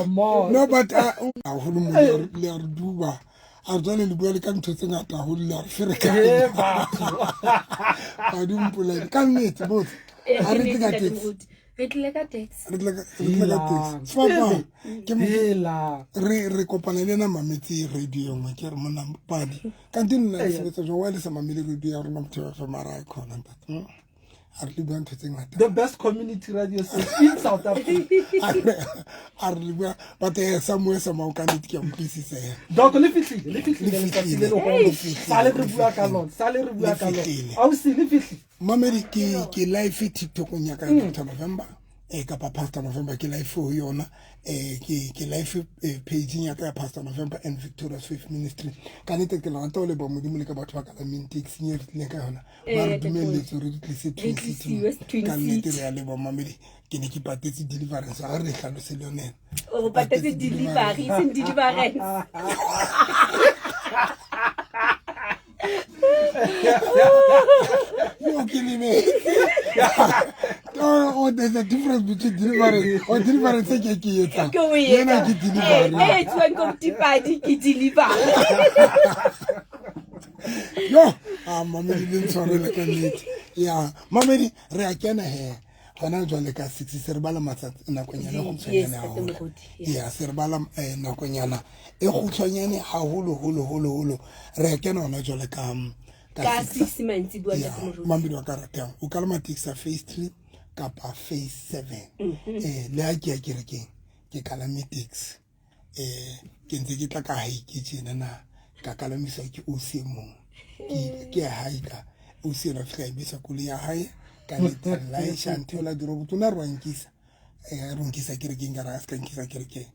Come on. No, but haholo mo le a re duba, a re jwale le bua le ka ntho tse ngata haholo, le a re ferekanya. Batho. Ga di mpolaele ka nnete botse. Eh, A re tle ka ntate taxi. Moruti. Re tlile ka taxi. Re tle ka taxi sefapano ke Hela. Re kopana le ena mametse radio e nngwe, ke re monna padi kante nna le sebetsa jwang wa le sa mamele radio ya rona Motheo FM? Mara e khona ntate. A re le bua ntho tse ngata. The best community radio station in South Africa. A re le bua, but somewhere somehow ka nnete ke a utlwisisa ya. Doc, le fihlile, le fihlile Le letsatsi fihlile. le leholo. Le fihlile, Sale re le bua ka fihlile. lona, sale re bua Le ka lona. fihlile. Ausi, le fihlile. Mamedi, ke live TikTokong ya ka, Dr November kapa Pastor November, ke live ho yona. Ke live pageng ya ka ya Pastor November and Victorious Faith Ministry. Ka nnete ke rata ho leboha Modimo le ka batho ba kalameng taxi e re tlileng ka yona, ba re Ntate. Dumelletse hore re tlise Twin Re City. tlisiwe Twin Ka nnete City. re a leboha mamedi. Ke ne ke patetse deliverance, ga re hlalose le yone. O patetse delivery, e seng deliverance. Yo, ke lebetse. Oh, there's a difference between deliverance or deliverance e ke etsang. Ke o Yena etsa. ke delivery. Eh, e etsuwang ko Motipadi ke delivery. Yo, a mamedi, le ntshwarele ka nnete. Ya mamedi, re a kena he gona jwale ka 6, se re bala matsatsi nakonyana e kgutshwanyane Yes, Ntate haholo. Moruti, yeah. Ya, se re bala nakonyana e kgutshwanyane haholo holo holo holo. Re a kena gona jwale ka Ka 6. 6 mantsibuya, Ya, Ntate Moruti. mamedi wa ka ratang, o kalama taxi ya phase 3 kapa phase 7. Le ha ke ya kerekeng, ke kalame taxi, ke ntse ke tla ka hae ke tjena na, ka kalamiswa ke ausi e mong. Ke ya hae ka ausi ena, fihla emisa koloi ya hae ka nnete, laesha ntheola diroboto na re wa nkisa, re nkisa kerekeng, ka re a se ka nkisa kerekeng.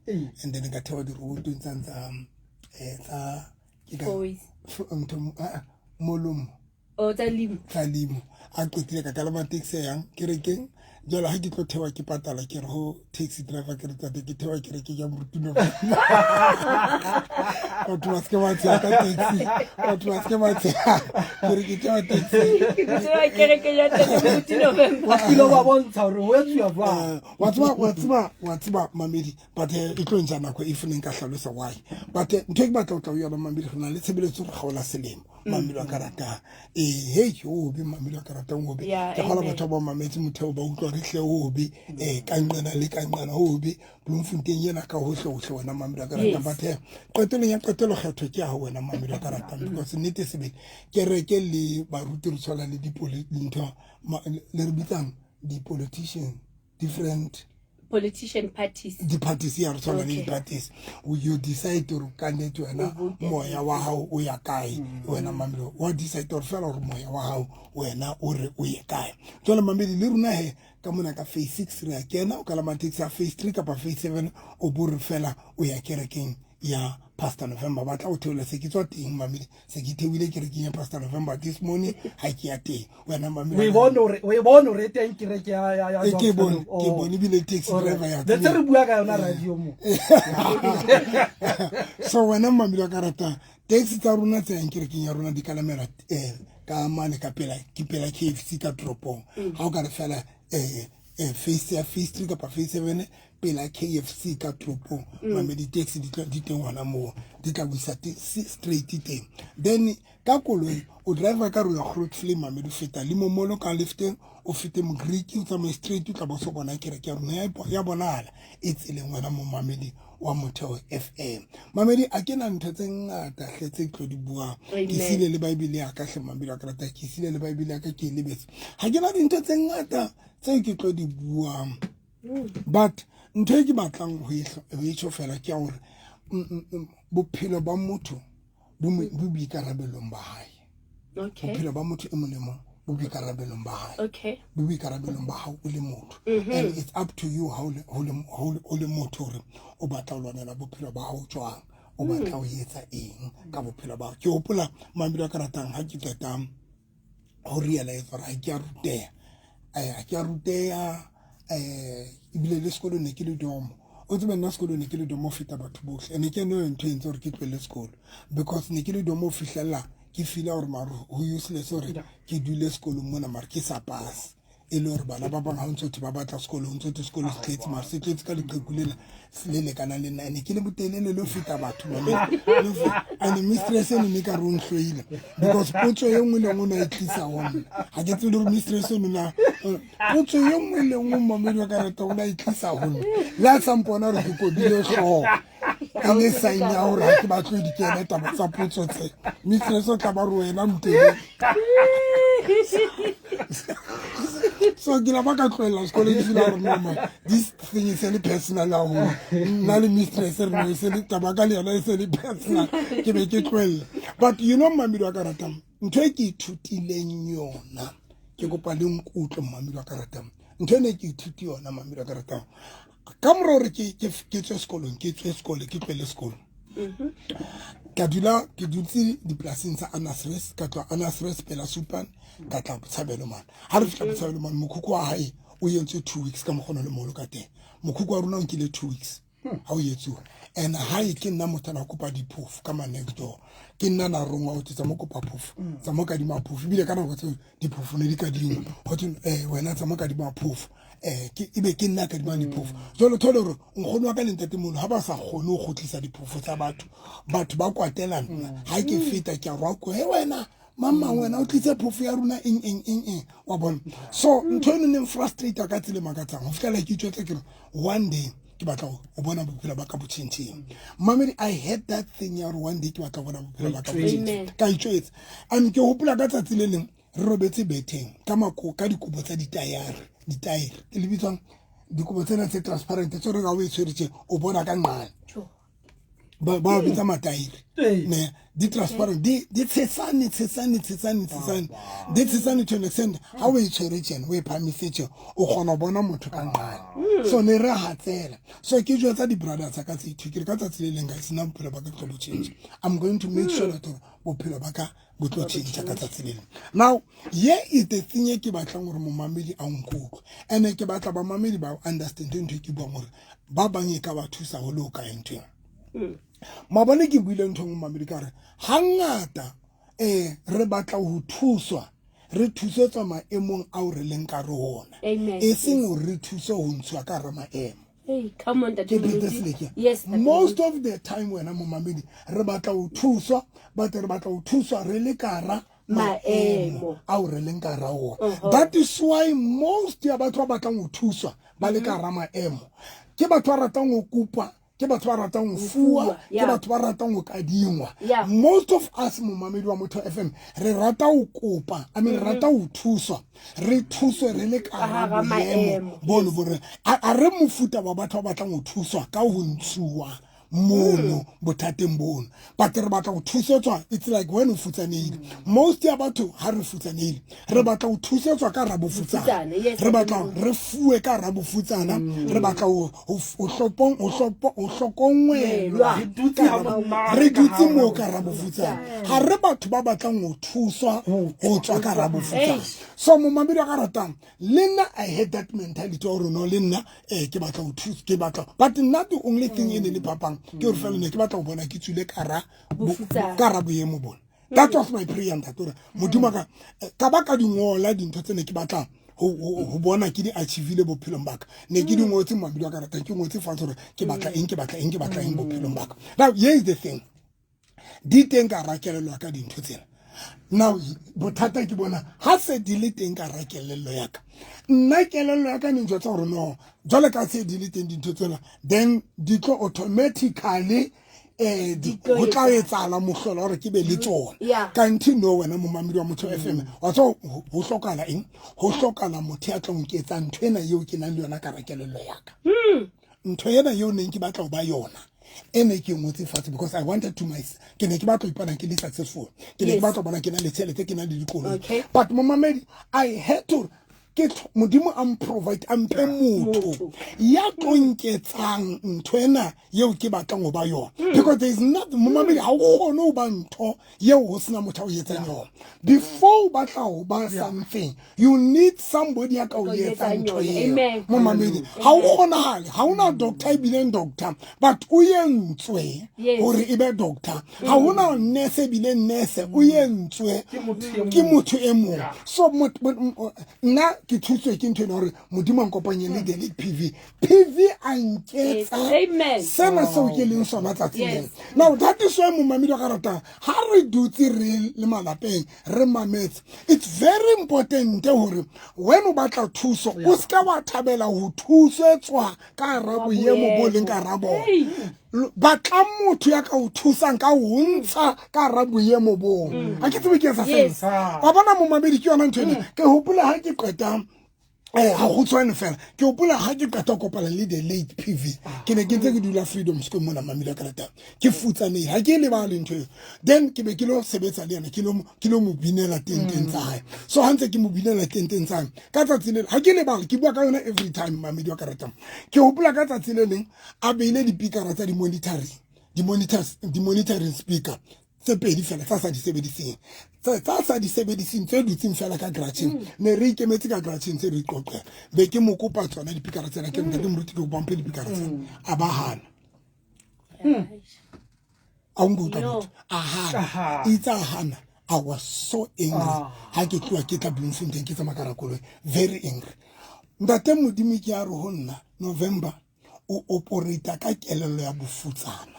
And then ka theoha dirobotong tsa ke Four ways. Ntho molomo. O tsa limo. Tsa limo. A qetile, ka kalama taxi e yang kerekeng. Jwale ha ke tlo theoha, ke patala, ke re ho taxi driver, ke re, "Tate, ke theoha kerekeng ya Moruti November." Batho ba seke ba tsheha ka taxi, batho ba seke ba tsheha, ke re ke theoha taxi. Ke theoha kereke ya Ntate Moruti November. Wa kile wa bontsha hore ho etsuwa jwang. Wa tseba mamedi, but e tlo nja nako if ne nka hlalosa why, but ntho e ke batla ho tla ho yona mamedi, re na le tshebeletso, re kgaola selemo, mamedi wa ka ratang. Ee, hei, obe mamedi wa ka ratang, obe. Ke kgola batho ba mametse Motheo, ba utlwa re hle obe ka nqena le ka nqena, obe Bloemfontein ena ka hohle hohle, wena mamedi wa ka ratang. But qetelong ya qetelo, kgetho ke ya ho wena mamedi wa ka ratang, because nnete sebele kereke le baruti re tshwana le dintho le re bitsang di-politician, different Politician parties. Di-parties ya, re tshwana le di-parties. You decide gore ka nnete wena O vote. Moya wa hao o ya kae. Wena mamedi wa decide gore fela gore moya wa hao wena o re o ye kae. Jwale mamedi, le rona he ka mona ka phase 6 re a kena. O kalama taxi ya phase 3 kapa phase 7, o bo re fela o ya kerekeng ya Pastor November, ba tla o theola. Se ke tswa teng mamedi, se ke theoile kerekeng ya Pastor November this morning ha ke ya teng, wena mamedi. O e bone hore, o e bone hore e teng kereke ya Eh, ke bone. Oh. Ke bone ebile taxi driver ya Le tse re bua ka yona radio mo. So wena mamedi wa ka ratang, taxi tsa rona tse yang kerekeng ya rona di kalamela ka mane ka pela, ke pela KFC ka toropong. Ha o ka re fela face ya phase 3 kapa phase 7, pela KFC ka toropong, mamedi, taxi di teng hona moo, di tla buisa straight teng. Then ka koloi o driver ka re o ya Grootvlei, mamedi, o feta le momolo ka lefteng, o fete Mogriki, o tsamaye straight, o tla bo so bona kereke ya rona ya bonahala e tseleng, wena mo mamedi wa Motheo FM. Mamedi, a ke na ntho tse ngata hle tse ke tlo di buang. Ke sile le Bible ya ka hle, mamedi wa ka rata, ke sile le Bible ya ka, ke e lebetse. Ha ke na dintho tse ngata tse ke tlo di buang, but ntho e ke batlang ho e tjho fela ke ya hore bophelo ba motho bo boikarabelong ba hae. Bophelo ba motho e mong le mong bo boikarabelong ba hae. Bo boikarabelong ba hao o le motho, and it's up to you ha o le motho hore o batla ho lwanela bophelo ba hao jwang, o batla ho etsa eng ka bophelo ba hao. Ke hopola mamedi wa ka ratang, ha ke qeta ho realize hore ha ke a ruteha, ha ke a ruteha, ebile le sekolo ne ke le domo. O tsebe nna sekolo ne ke le domo ho feta batho bohle, ene ke eno ntho e entse hore ke tlohelle sekolo, because ne ke le domo ho fihlella ke feela hore mare ho useless hore ke dule sekolong mona mare ke sa pass. E le hore bana ba bang ha o ntso thwe ba batla sekolo, o ntso thwe sekolo se tletse, mara se tletse ka leqheku lena le lekanang le nna. Ene ke le botelele le ho feta batho, mamedi. And mistress eno ne ka re o nhloile because potso e nngwe le nngwe o ne a e tlisa ho nna. Ha ke tsebe le hore mistress eno na potso e nngwe le nngwe, mamedi wa ka rata, o ne a e tlisa ho nna. Le ha sa mpona hore ke kobile hlooho, e le sign ya hore ha ke batle di kene taba tsa potso tse. Mistress o tla ba re wena motele. So ke la ba ka tlohella sekolo, ke feel hore no man, this thing e se le personal haholo. Nna le mistress re no e se le taba ka le yona, e se le personal, ke be ke tlohella. But you know, mamedi wa ka ratang, ntho e ke ithutileng yona, ke kopa le nkutlwe, mamedi wa ka ratang, ntho e ne ke ithuti yona, mamedi wa ka ratang, ka mora hore ke tswe sekolong, ke tswe sekolo, ke tlohele sekolo, ka dula ke dutse dipolasing tsa Anasres. Ka tloha Anasres pela Supan, ka tla Botshabelo mane. Ha re fihla Botshabelo mane, mokhukhu wa hae o entswe 2 weeks ka mokgono le moholo ka teng. Mokhukhu wa rona o nkile 2 weeks ha o etsuwa. And hae ke nna motho a na kopa diphofo ka ma next door, ke nna na rongwa ho tsa mo kopa phofo, tsa mo kadima phofo. Ebile ka nako tseo diphofo ne di kadingwa, ho thwe wena tsa mo kadima phofo, ke ebe ke nna kadimang diphofo. Jwale thole hore nkgono wa ka le ntatemoholo ha ba sa kgone ho kgutlisa diphofo tsa batho, batho ba kwatela nna. Ha ke feta ke a rwa, he wena mamang, wena o tlise phofo ya rona, eng eng eng eng, wa bona. So ntho eno neng frustrate ka tsela e makatsang ho fihlela ke itjwetsa ke re one day ke batla ho bona bophelo ba ka bo tjhentjheng. Mamedi, I had that thing ya hore one day ke batla ho bona bophelo ba ka bo tjhentjhe, ka itjwetsa. And ke hopola ka tsatsi le leng re robetse betheng ka mako ka dikobo tsa ditayare, ditaere ke le bitswang, dikobo tsena tse transparent tse re ga o e tshwere tje o bona ka nqane, ba bitsa mataere ne di transparent, di tshesane tshesane tshesane tshesane, di tshesane to an extent ha o e tshwere tjena, o e phamise tje, o kgona ho bona motho ka nqane. So ne re hatsela. So ke jwetsa di-brother tsa ka tse ithu, ke re ka tsatsi le leng ga sena bophelo ba ka tlo bo change, I'm going to make sure that hore bophelo ba ka bo tlo change ka tsatsi le leng. Now ye is the thing e ke batlang hore momamedi a nkutlwe, and ke batla bamamedi ba understand ntho e ke buang, hore ba bang e ka ba thusa ho le ho kae ntho ena. Mabone ke buile ntho e nngwe, mamedi, ka re hangata re batla ho thuswa, re thusetswa maemong ao re leng ka re ona, Amen. e seng hore re thuse ho ntshuwa ka hara maemo. Hey, come on, Ntate Ke phete Moruti. seleke. Yes, Ntate Most Moruti. of the time, wena momamedi, re batla ho thuswa, but re batla ho thuswa re le kara maemo ao re leng ka hara ona. That is why most ya batho ba batlang ho thuswa ba le ka hara maemo ke batho ba ratang ho kopa, ke batho ba ratang ho fuwa, ke batho ba ratang ho kadingwa. Most of us, momamedi wa Motho FM, re rata ho kopa, I mean, re rata ho thuswa, re thuswe re le ka hara hara boemo maemo, bono bo re a re mofuta wa batho ba batlang ho thuswa ka ho ntshuwa mono bothateng bono, but re batla ho thusetswa. It's like when o futsanehile, most ya batho ha re futsanehile re batla ho thusetswa ka hara bofutsana. Bofutsana, yes, Re batla re fuwe ka hara bofutsana, re batla ho hlokongwelwa. Re dutse ha monate Re ka dutse hara moo ka hara bofutsana. Ga re batho ba batlang ho thuswa ho tswa ka hara bofutsana. Eish. So momamedi wa ka ratang, le nna I had that mentality wa gore no, le nna ke batla ho thusa, ke batla, but nna the only thing e ne le phapang ke gore fela ne ke batla ho bona ke tswile ka hara Bofutsana. ka hara boemo bona. That was my prayer, ntate, hore Modimo ka ka ba ka di ngola dintho tse ne ke batla ho bona ke di achievile bophelong ba ka. Ne ke di ngotse, mamedi wa ka ratang, ke ngotse fatshe hore ke batla eng, ke batla eng, ke batla eng bophelong ba ka. Now here is the thing, di teng ka hara kelello ya ka dintho tsena. Now bothata ke bona ha se di le teng ka hara kelello ya ka, nna kelello ya ka ne njwetsa hore no, jwale ka se di le teng dintho tsena, then di tlo automatically Di tlo ho tla etsahala mohlolo hore ke be le tsona. Kanti no, wena momamedi wa Motho FM, wa tswa ho hlokahala eng? Ho hlokahala motho ya tla nketsa ntho ena eo ke nang le yona ka hara kelello ya ka, ntho ena eo neng ke batla ho ba yona, e ne ke ngotse fatshe, because I wanted to my ke ne ke batla ho ipona ke le successful, ke ne ke batla ho bona ke na le tjhelete, ke na le dikoloi. But momamedi, I had to ke Modimo a mprovide, a mphe motho Motho. ya tlo nketsang ntho ena eo ke batlang ho ba yona, because there is nothing, momamedi, ha o kgone ho ba ntho eo ho sena motho a o etsang yona. Before o batla ho ba something, you need somebody ya ka o Ka o etsang etsang ntho yona. eo. Amen. Momamedi, ha o kgonahale, ha ona doctor e bileng doctor, but o entswe hore e be doctor. Ha hona nurse e bileng nurse, o entswe Ke motho e ke mong. motho e mong. So nna Ke thusitswe ke ntho ena hore Modimo a nkopanye le the late PV. PV a nketsa Amen. sena seo ke leng sona tsatsing Yes. lena. Now that is why momamedi wa ka ratang ha re dutse re le malapeng re mametse, it's very important hore when o batla thuso o seka wa thabela ho thusetswa ka hara boemo bo leng ka hara bona. Hey. Batla motho ya ka o thusang ka ho ntsha ka hara boemo boo. Ha ke tsebe ke etsa Yes. sense. Wa bona momamedi ke yona ntho ena. Ke hopola ha ke qeta ha kgutshwane fela ke hopola ha ke qeta ho kopana le the late PV, ke ne ke ntse ke dula Freedom Square mona mamedi a ka ratang, ke futsanehile, ha ke e lebale ntho eo. Then ke be ke lo sebetsa le yena, ke lo mo binela tenteng tsa hae. So ha ntse ke mo binela tenteng tsa hae ka tsatsi le, ha ke lebale, ke bua ka yona every time mamedi wa ka ratang. Ke hopola ka tsatsi le leng a beile dipikara tsa di-monitoring speaker tse pedi fela tsa sa di sebediseng, tsa sa di sebediseng tse dutseng fela ka garageng. Ne re ikemetse ka garageng tse re iqoqela, be ke mo kopa tsona dipikara tsena, ke ntate moruti, ke kopa mphe dipikara tsena. A ba hana. A o nkutlwa No. motho? A hana. Aha. Itse a hana. I was so angry. Ah. Ha ke tloha ke tla Bloemfontein, ke tsamaya ka hara koloi, very angry. Ntate Modimo ke a re ho nna, November o operate ka kelello ya bofutsana.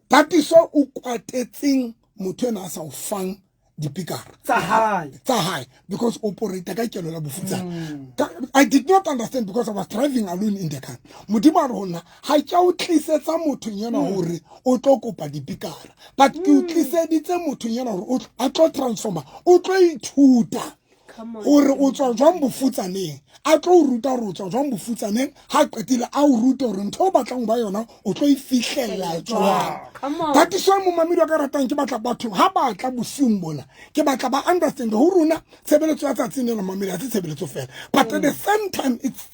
Tatiso o kwatetseng motho ena a sa o fang dipikara Tsa hae. tsa hae, because operate ka kelello ya bofutsana. I did not understand because I was driving alone in the car. Modimo a re ho nna, ha ke a o tlisetsa mothong ena hore o tlo kopa dipikara, but ke o tliseditse mothong ena hore a tlo transformer, o tlo ithuta Come on. hore o tswa jwang bofutsaneng, a tlo o ruta hore o tswa jwang bofutsaneng. Ha qetile a o rute hore ntho o batlang ho ba yona o tlo e fihlella jwang. Come on. That is why momamedi wa ka ratang, ke batla batho ha ba tla bosiung bona, ke batla ba understand ho rona tshebeletso ya tsatsing lena momamedi ha se tshebeletso fela, but at the same time it's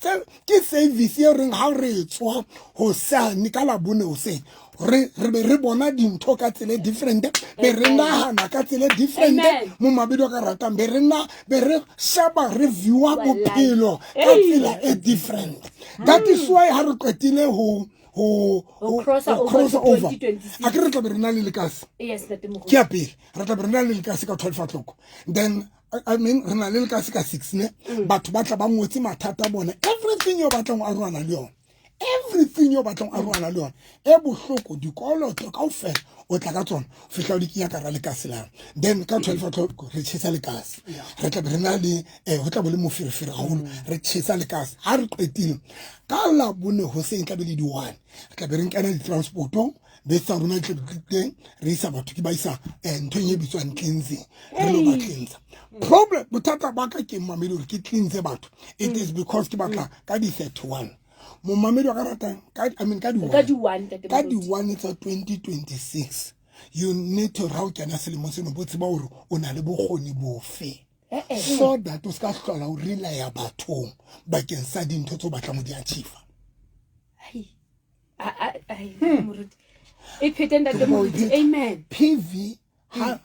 ke service e reng ha re tswa hosane ka Labone hoseng, re be re bona dintho ka tsela e different, be re nahana ka tsela e different. Amen. Momamedi wa ka ratang, be re na, be re sheba, re viewa Wa life. bophelo ka tsela e different. That is why ha re qetile Ho cross ho over cross to over. 2026. A ke re tla be re na le lekase. Yes, Ntate Moruti. Ke ya pele, re tla be re na le lekase ka 12 o'clock. Then I mean re na le lekase ka 6 ne. Batho ba tla ba ngotse mathata a bona, everything eo batlang ho arohana le yona, everything eo batlang ho arohana le yona e bohloko, dikoloto kaofela o tla ka tsona, o fihla o di kenya ka hara lekase la. Then ka 12 o'clock re tjhesa lekase, re tla be re na le ho tla be le moferefere haholo, re tjhesa lekase. Ha re qetile ka Labone hoseng tla be le di-1, re tla be re nkena di-transportong, bese tsa rona di tla be di teng, re isa batho, ke ba isa nthong e bitswang cleansing, re lo ba cleansa. Problem, bothata ba ka ke mmamedi hore ke cleanse batho, it is because ke batla ka di-31 momamedi wa ka ratang, ka, I mean, ka di Ka di-one, Ntate ka Moruti. di-1 tsa 2026, you need to ra o kena selemong seno bo tseba hore o na le bokgoni bofe, Eh, so that o ska hlola o relaya bathong bakeng sa dintho tse o batlang ho di achieve. Ai. Ai, Moruti. E phete Ntate Moruti. Amen. PV ha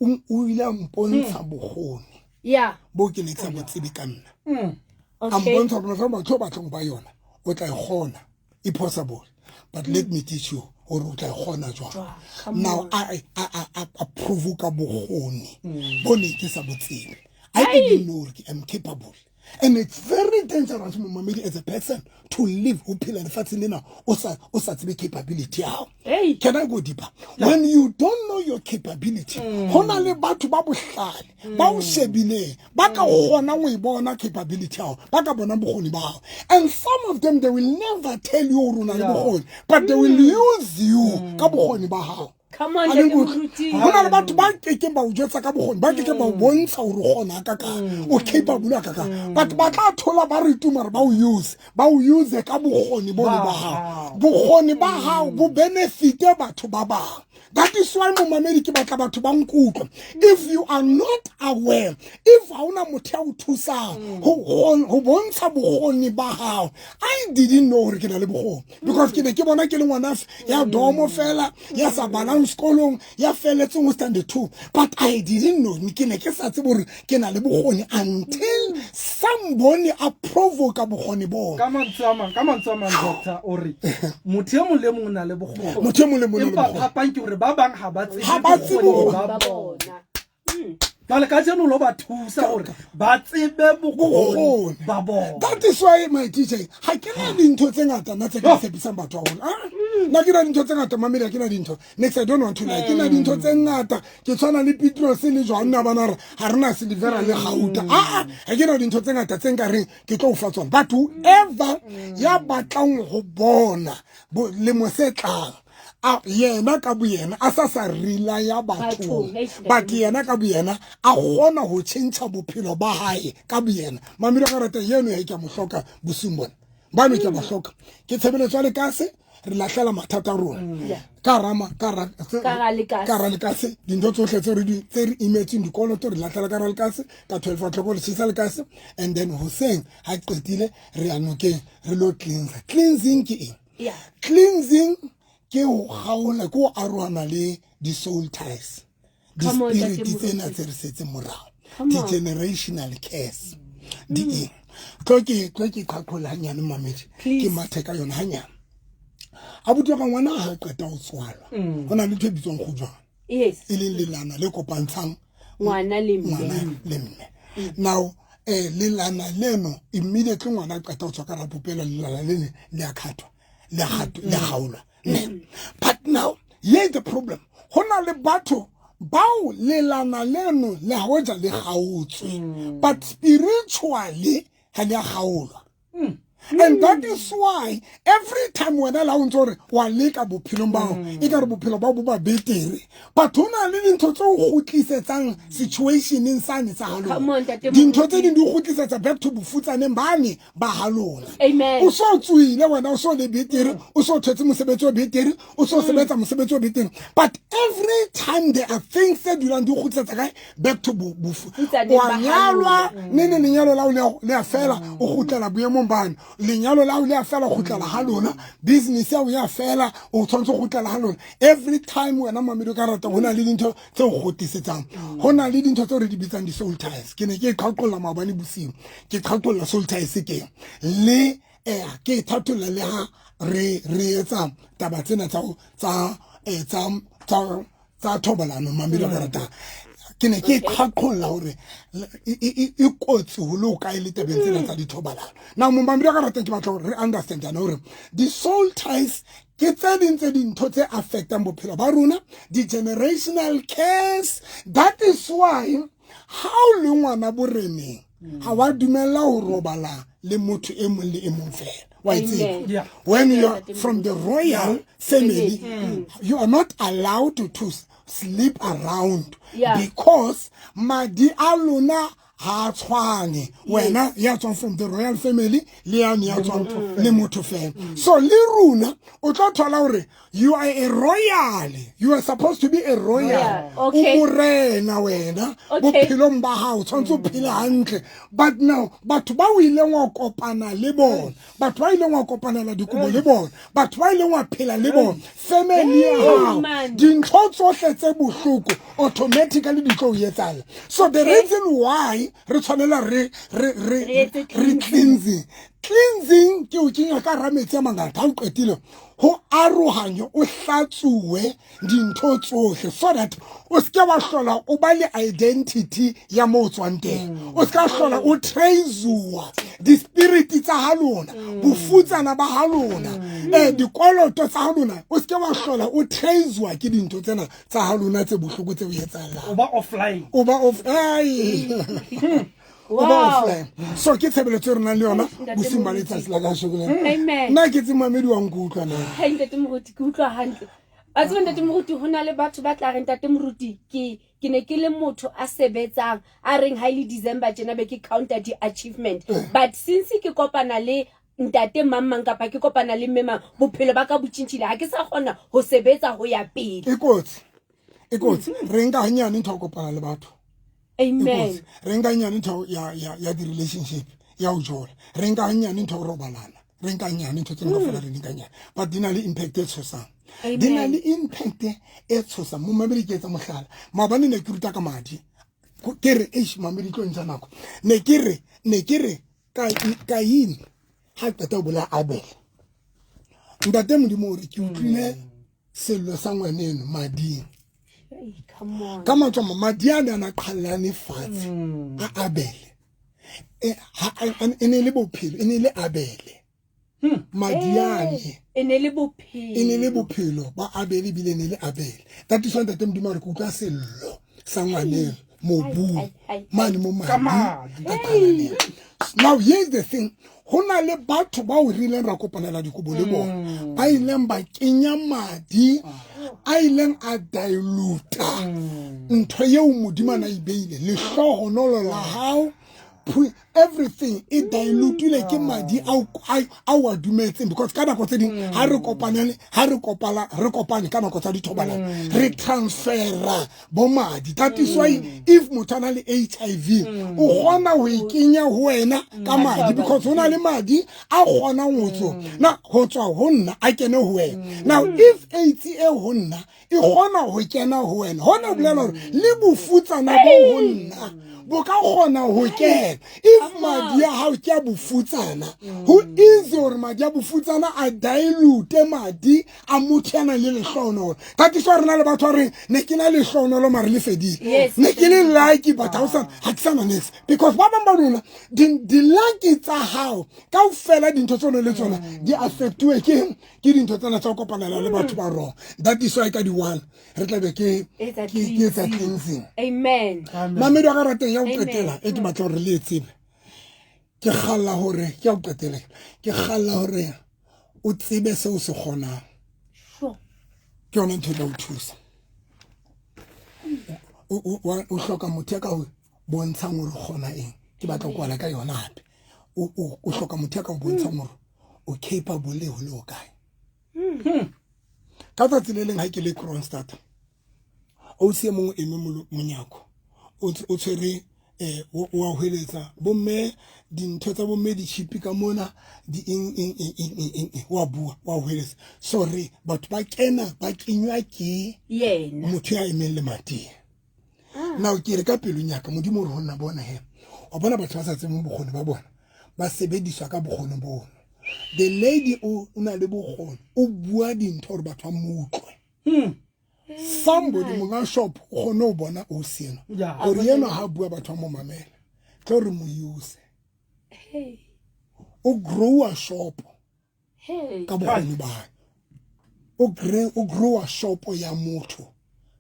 o ile a mpontsha bokgoni Yeah. bo ke ne ke sa bo tsebe ka nna. A Okay. mpontsha hore motho batho ba batlang ho ba yona o tla e kgona, e possible, but let me teach you hore o tla e kgona jwang. Jwang, come Now on. I prove ka bokgoni bo ne ke sa bo tsebe. I didn't know hore ke am capable, and it's very dangerous momamedi as a person to live ho phela lefatsheng lena o sa tsebe capability ya hao. Hey. Can I go deeper? When you don't know your capability, ho na le batho ba bohlale ba o shebileng, ba ka kgonang ho e bona capability ya hao, ba ka bonang bokgoni ba hao. And some of them, they will never tell you hore o na le bokgoni, but they will use you ka bokgoni ba hao. Come on, A le Ntate nkutlwe? Moruti. Ho na le batho ba kekeng ba o jwetsa ka bokgoni, ba kekeng ba o bontsha hore o kgona hakakang, o capable hakakang, but ba tla thola ba re tuma hore ba o use, ba o use ka bokgoni bone ba hao. Bokgoni ba hao bo benefite batho ba bang. That is why momamedi ke batla batho ba nkutlwe. If you are not aware, if ha hona motho ya o thusang ho bontsha bokgoni ba hao. I didn't know hore ke na le bokgoni because ke ne ke bona ke le ngwana ya domo fela, ya sa balang sekolong, ya felletseng ho standard 2, but I didn't know, ke ne ke sa tsebe hore ke na le bokgoni until somebody a provoke bokgoni boo. Ka mantswe a mang, ka mantswe a mang, doctor, o re motho e mong le mong o na le bokgoni. Motho e mong le mong o na le Empa bokgoni. phapang ke hore ba bang ha ba tsebe Ha ba tsebe bokgoni bokgoni. ba Ba bona. bona. Jwale ka jeno lo ba thusa gore ba tsebe bokgoni ba bona. That is why, my teacher, ha ke na dintho tse ngata nna tse ka tshepisang batho haholo. Ah, nna ke na dintho tse ngata, mamedi, ha ke na dintho. Next, I don't want to lie. Ke na dintho tse ngata. Ke tshwana le Petros le Johanna ba na re ha re na silivera le gauta. Ah, ha ke na dintho tse ngata tse nka reng ke tlo o fa tsona. But whoever ya batlang ho bona lemo se tlang, a yena ka boyena a sa sa relaya bathong, but yena ka boyena a kgona ho tjhentjha bophelo ba hae ka boyena. Mamelo ka rata yeno ya ke a mo hloka bosiung bona. Bano ke a ba hloka. Ke tshebeletso ya lekase, re lahlela mathata a rona ka rama ka ra ka ra lekase, dintho tsohle tse re di tse re imetseng, dikoloto, re lahlela ka ra lekase ka 12 o'clock, re tjhesa lekase, and then hoseng ha qetile re ya nokeng re lo cleanse. Cleansing ke eng? Cleansing ke ho kgaola, ke ho arohana le di-soul ties, di-spirit tsena tse re setseng morao, di-generational curse di eng. Tlo ke qhaqhola hanyane, mamedi, ke mathe ka yona hanyane. Abuti wa ka, ngwana ha qeta ho tswalwa, ho na le ntho e bitswang kgujwana, e leng lelana le kopantshang ngwana le mme. Ngwana le mme. Now lelana leno, immediately ngwana a qeta ho tswa ka rapopelo, lelana lene le a khathwa, le a le a kgaolwa ne. But now here is the problem: ho na le batho bao lelana leno le hoja le kgaotswe, but spiritually ha le a kgaolwa. And that is why every time wena la o ntse gore wa leka bophelong bao, e ka re bophelo bao bo ba betere, but ho na le dintho tse o kgutlisetsang situationeng sane sa Come halona. on, Ntate Dintho tse Moruti. ding di kgutlisetsa back to bofutsaneng bane ba halona. Amen. O so tswile wena, o so le betere, o so thetse mosebetsi o betere, o so sebetsa mosebetsi o betere, but every time there are things tse dulang di kgutlisetsa kae? Back to Futsaneng wa ba nyalwa halona. ne ne lenyalo la o le a fela, o kgutlela boemong bane. Lenyalo la o le a fela, o kgutlela ha lona. Business ya o ya fela, o tshwanetse go kgutlela ha lona. Every time wena, mamedi, o ka rata, ho na le dintho tse o kgotisetsang, ho na le dintho tseo re di bitsang di-soul ties. Ke ne ke qhaqholla maobane bosiu, ke qhaqholla soul ties ke le ke e thatholla le ha re etsa taba tsena tsa thobalano. Mamedi, o ka rata, ke ne ke qhaqholla hore e kotsi ho le ho kae le tabeng tsena tsa dithobalano. Now, momamedi, ka rata, ke batla hore re understand yana hore di-soul ties ke tse ding tse dintho tse affectang bophelo ba rona, di-generational curse. That is why ha o le ngwana boreneng, ha wa dumella ho robala le motho e mong le e mong fela wa e tseba. Amen. When you are from the royal family, you are not allowed to sleep around because madi a lona ha a tshwane, wena ya tswang from the royal family le yane ya tswang le motho fela. So le rona o tlo thola hore you are a royal, you are supposed to be a royal. Royal, O morena wena bophelong ba hao, tshwanetse o phele hantle, but now batho ba o ileng wa kopana le bona, batho ba ileng wa kopanela dikobo le bona, batho ba ileng wa phela le bona, family ya hao, Man. dintho tsohle tse bohloko automatically di tlo o etsahala. So the reason why re tshwanela re Re etse re cleansing. cleansing. Cleansing ke o kenya ka hara metsi a mangata, ha o qetile ho arohanye, o hlatsuwe dintho tsohle so that o seke wa hlola o ba le identity ya mo o tswang teng, o seka hlola o tracewa di-spirit tsa ha lona, bofutsana ba ha lona, dikoloto tsa ha lona, o seke wa hlola o tracewa ke dintho tsena tsa ha lona tse bohloko tse o etsahalang. O ba offline. O ba off, ai, o ba offline. So ke tshebeletso e re nang le yona Ntate bosiung ba Moruti. letsatsi la kasheko lena. Amen. Nna ke tse mamedi wa nkutlwa na? Hai, ntate Moruti, ke utlwa hantle. Wa tseba, ntate Moruti, ho na le batho ba tla reng, ntate Moruti, ke ne ke le motho a sebetsang, a reng ha ile December tjena be ke counter di-achievement, but since ke kopana le ntate mang mang kapa ke kopana le mme mang, bophelo ba ka bo tjhintjhile, ha ke sa kgona ho sebetsa ho ya pele. E kotsi, e kotsi. Re nka hanyane ntho ya ho kopana le batho. E Amen. kotsi. Re nka hanyane ntho ya di-relationship, ya ho jola. Re nka hanyane ntho ya ho robalana. Re nka hanyane ntho tsena kaofela, re di nka hanyane, but di na le impact e tshosang, di na Amen. le impact e tshosang. Momamedi, ke etsa mohlala. Maobane ne ke ruta ka madi, ke re eish, mamedi, tlo ntsha nako. Ne ke re Kain ha qeta ho bolaya Abel, ntate Modimo o re, ke utlwile sello sa ngwaneno mading. Ka mantswe a mang, madi a ne a na qhallane fatshe a Abele, e ne le bophelo, e ne le Abele. Madi ane e ne le bophelo, e ne le bophelo ba Abele, ebile e ne le Abele. That is why Ntate Modimo a re, ke utlwa sello sa ngwaneng mobung mane mo madi a qhalaneng. Now here's the thing, ho na le batho bao re ileng ra kopanela dikobo le bona, ba ileng ba kenya madi a ileng a diluta ntho eo Modimo a na e beile, lehlohonolo la hao, everything e dilutile ke madi ao a dumetseng. Because ka nako tse ding ha re kopanele, ha re kopala, re kopane ka nako tsa dithobalano, re transfera bo madi. That is why if motho a na le HIV, o kgona ho e kenya ho wena ka madi, because ho na le madi a kgonang ho tswa na ho tswa ho nna a kene ho wena. Now if AIDS e ho nna e kgona ho kena ho wena, hona ho bolela hore le bofutsana bo ho nna bo ka kgona ho kena. If madi a hao ke a bofutsana, ho easy hore madi a bofutsana a dilute madi a motho ya nang le lehlohonolo. That is why re na le batho ba reng, ne ke na lehlohonolo mare le fedile, ne ke le lucky but ha ke sana next. Because ba bang ba lona di-lucky tsa hao kaofela, dintho tse o nang le tsona di affectuwe ke dintho tsena tsa ho kopanela le batho ba wrong. That is why ka di-1 re tlabe ke etsa cleansing. Amen. Mamedi wa ka rateng, ya ho qetela e ke batla hore le e tsebe, ke kgalla hore ke ya ho qetela, ke kgalla hore o tsebe seo se kgonang. Ke yona ntho e tla o thusa. O hloka motho ya ka ho bontshang hore o kgona eng. Ke batla ho kwala ka yona hape. O hloka motho ya ka o bontshang hore o capable le ho le ho kae. Ka tsatsi le leng ha ke le Kroonstad, o se mong eme monyako, o tshwere o a hweletsa, bomme dintho tsa bomme di chipi ka mona, di eng eng eng eng eng eng eng, wa bua, wa hweletsa. Sorry, batho ba kena ba kenywa ke yena motho ya emeng lemating. Now ke re ka pelong ya ka, Modimo o re ho nna, bona he, wa bona batho ba sa tsebeng bokgoni ba bona ba sebediswa ka bokgoni bono. The lady o na le bokgoni, o bua dintho hore batho ba mo utlwe. Somebody monga shop o kgone ho bona o sena hore yena ha bua batho ba mo mamela, tlo re mo use. O growa shop ka bokgoni ba hae, o growa shop ya motho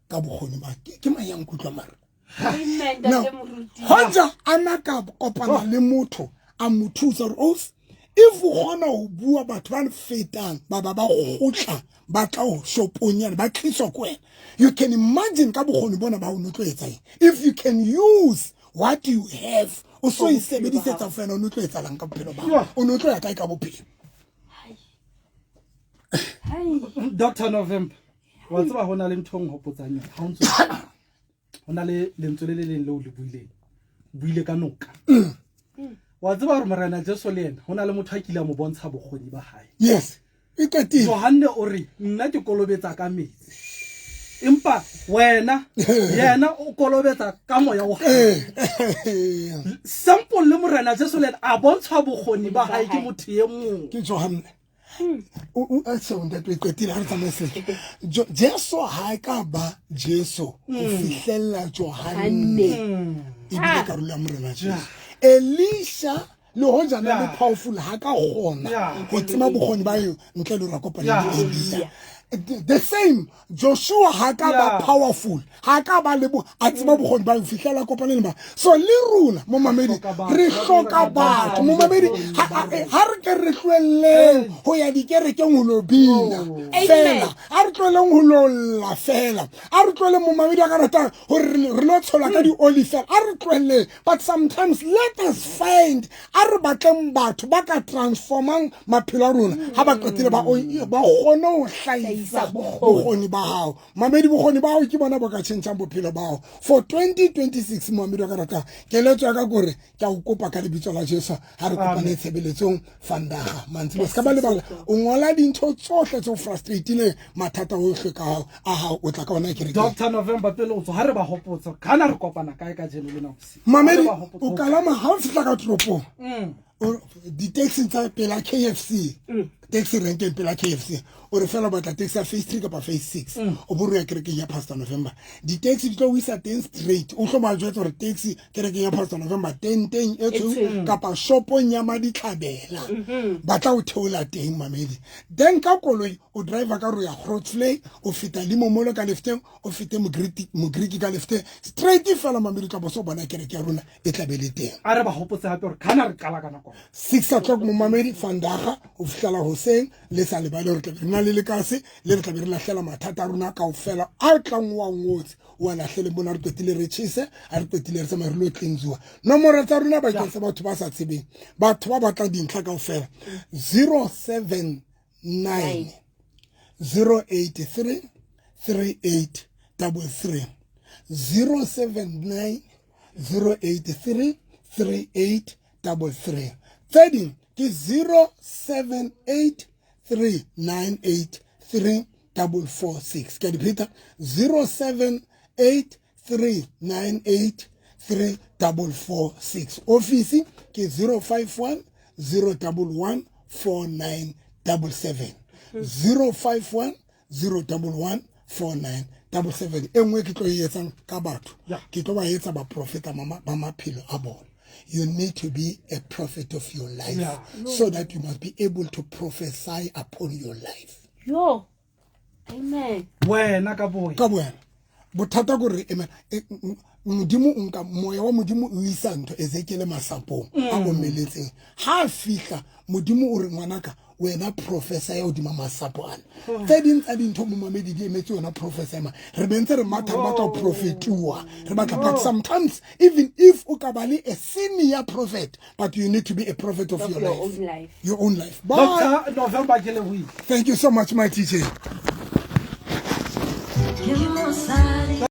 ka bokgoni ba ke mang ya nkutlwa mara. Now hoja ana ka kopana le motho a mo thusa hore if o kgona ho bua batho ba fetang ba ba ba kgotla ba tla ho shopong yana ba tliswa ko wena, you can imagine ka bokgoni bona ba o no tlo etsa eng. If you can use what you have, o so e sebedisetsa fela, o no tlo etsalang ka bophelo ba, o no tlo ya kae ka bophelo. Dr. November, wa tseba ho na le ntho e nhopotsang yona ha o ntso ho na le lentswe le le leng leo le buileng, buile ka noka. Wa tseba hore Morena Jesu le yena ho na le motho a kile a mo bontsha bokgoni ba hae. Yes, e qetile. Johanne o re, nna ke kolobetsa ka metsi, empa wena yena o kolobetsa ka moya o Simple. Le Morena Jesu le yena a bontsha bokgoni ba hae ke motho e mong, ke Johanne. O ntate, o qetile, ha re tsamaye sentle. Jesu ha ka ba Jesu ho fihlella Johanne ebile karolo ya Morena Jesu. Elisha le hoja na le powerful, ha ka kgona ho tseba bokgoni ba eo ntle le hore a kopane le Elia. The same Joshua ha ka ba powerful, ha ka ba le bo a tseba bokgoni ba ho fihlela kopane le ba. So le rona momamedi re hloka batho momamedi, ha re ke re tlohelleng ho ya dikerekeng ho lo bina fela, a re tlohelleng ho lo lla fela, a re tlohelleng momamedi a ka ratang hore re lo tshola ka di-oli fela, a re tlohelleng. But sometimes let us find, a re batleng batho ba ka transformang maphelo a rona ha ba qetile ba kgone ho hlahisa bokgoni ba hao. Mamedi, bokgoni ba hao ke bona bo ka tjhentjhang bophelo ba hao for 2026. Momamedi wa ka ratang, keletso ya ka kore ke a o kopa ka lebitso la Jesu, ha re kopane tshebeletsong Vandaga mantsiboya. Se ka ba lebala o ngola dintho tsohle tse o frustratileng, mathata ohle ka hao a hao, o tla ka ona kerekeng. Dr. November, pele o tswa, ha re ba hopotsa kana re kopana kae ka jeno lena bosiu? Mamedi, o kalama ha o fihla ka toropong, di-taxi tsa pela KFC. Taxi renkeng pela KFC, o re fela o batla taxi ya phase 3 kapa phase 6, o bo re ya kerekeng ya Pastor November. Di-taxi di tlo o isa teng straight. O tlo ba jwetsa gore taxi kerekeng ya Pastor November teng teng e tshweu kapa shopong ya Maditlhabela, ba tla o theola teng, mamedi. Then ka koloi o driver ka ro ya Grootvlei, o feta Limomolo ka lefteng, o fete Mogriki ka lefteng, straight fela, mamedi, tla bo so bona kereke ya rona e tla be le teng. A re ba hopotse hape gore kana re qala ka nako 6 o'clock, momamedi, vandaga o fihlela hoseng. Le sa lebale gore tlabe re na le lekase le re tlabe re lahlela mathata a rona kaofela a tlang wa ngotse o a lahlele mona. Re qetile re tjhese, a re qetile re tsamaye re lo cleansiwa. Nomoro tsa rona bakeng sa batho ba sa tsebeng, batho ba batlang dintlha kaofela, 079 083 3833, 079 083 3833. Tse ding ke 078 398 3446. Ke a di pheta, 078 398 3446. Office ke 051 011 4977, 051 011 4977. E nngwe ke tlo e etsang ka batho, ke tlo ba etsa baprofeta ba maphelo a bona. You need to be a prophet of your life, so that you must be able to prophesy upon your life. Yo, amen. Wena ka boya. Ka boyena. Bothata kore amen, Modimo o nka moya wa Modimo o isa ntho Ezekiele masapong a omeletseng. Ha a fihla, Modimo o re, "Ngwanaka, wena professor ya hodima masapo ana." Tse ding tsa dintho, momamedi, di emetse yona professor ema. Re be ntse re matha, re batla ho profetuwa, re batla, but sometimes even if o ka ba le a senior prophet, but you need to be a prophet of your your life. Own life. Your own life. Bye. Dr November, ke lebohile. Thank you so much, my teacher. Ke mosadi.